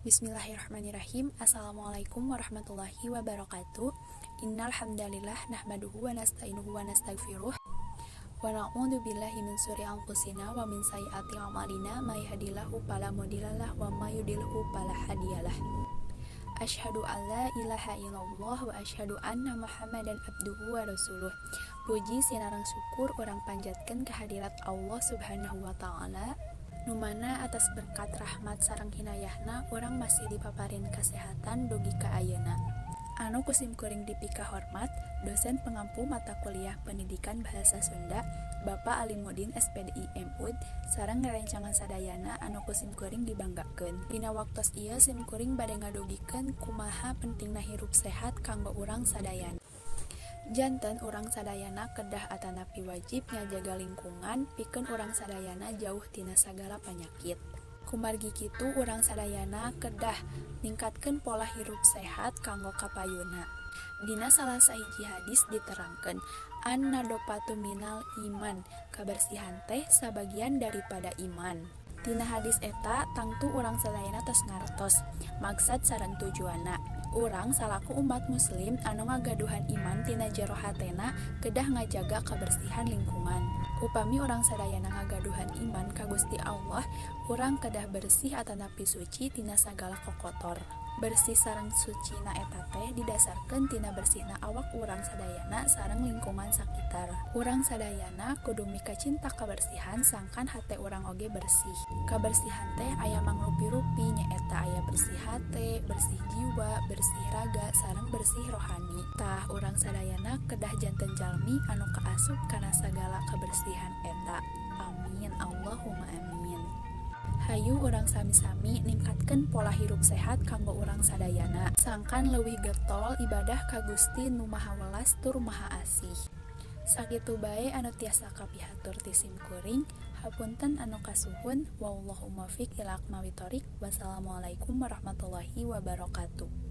Bismillahirrahmanirrahim. Assalamualaikum warahmatullahi wabarakatuh. Innal hamdalillah nahmaduhu wa nasta'inuhu wa nastaghfiruh wa na'udzu billahi min syururi anfusina wa min sayyiati a'malina may yahdihillahu fala mudhillalah wa may yudlilhu fala hadiyalah. Asyhadu an la ilaha illallah wa asyhadu anna Muhammadan abduhu wa rasuluh. Puji sinareng syukur urang panjatkeun kehadirat Allah Subhanahu wa taala. Numana atas berkat rahmat sareng hinayahna urang masih dipaparin kesehatan dugi ka ayeuna. Anu kusim kuring dipikahormat dosen pengampu mata kuliah Pendidikan Bahasa Sunda Bapak Alimudin SPDI MUD sareng rerencangan sadayana anu kusim kuring dibanggakeun. Dina waktos ieu sim kuring bade ngadugikeun kumaha pentingna hirup sehat kanggo urang sadayana. Janten urang sadayana kedah atanapi wajib ngajaga lingkungan pikeun urang sadayana jauh tina sagala panyakit. Kumargi kitu urang sadayana kedah ningkatkeun pola hirup sehat kanggo kapayuna. Dina salah sahiji hadis diterangkeun an-nadhofatu minal iman, kabersihan teh sabagian daripada iman. Tina hadis eta tangtu urang sadayana tos ngartos maksad sareng tujuanna. Urang salaku umat muslim anu ngagaduhan iman tina jero hatena kedah ngajaga kabersihan lingkungan. Upami urang sadayana ngagaduhan iman ka Gusti Allah, urang kedah bersih atanapi suci tina sagala kokotor. Bersih sareng sucina eta teh didasarkeun tina bersihna awak urang sadayana sareng lingkungan sakitar. Urang sadayana kudu mikacinta kabersihan sangkan hate urang oge bersih. Kabersihan teh aya mangrupi-rupi nyaeta aya bersih hate, bersih jiwa, bersih raga, sareng bersih rohani. Tah urang sadayana kedah janten jalmi anu kaasup kana sagala kabersihan eta. Amin Allahumma amin. Hayu urang sami-sami ningkatkeun pola hirup sehat kanggo urang sadayana sangkan leuwih getol ibadah ka Gusti Nu Maha Welas tur Maha Asih. Sakitu bae anu tiasa kapihatur ti sim kuring, hapunten anu kasuhun, wallahu muwaffiq ila aqwamit thoriq. Wassalamualaikum warahmatullahi wabarakatuh.